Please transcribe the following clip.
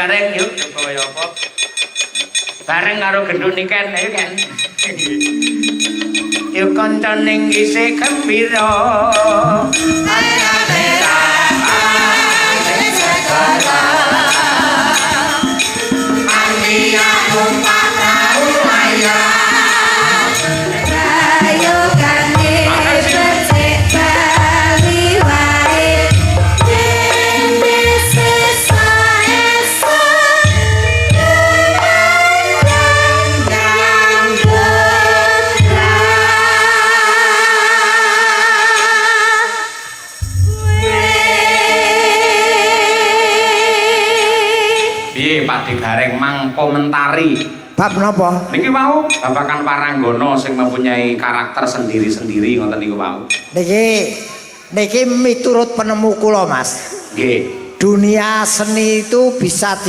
Gareng yuk coba kaya apa. Bareng karo genduk niken ayo kan. Yuk kanca ning isih gembira. Rayogane becik bali wae dene sesuk esuk Piye Pak De Gareng mangkomentari Bab napa? Niki wau babakan Waranggono sing mempunyai karakter sendiri-sendiri ngoten niku wau. Niki niki miturut penemu kula, Mas. Nggih. Dunia seni itu bisa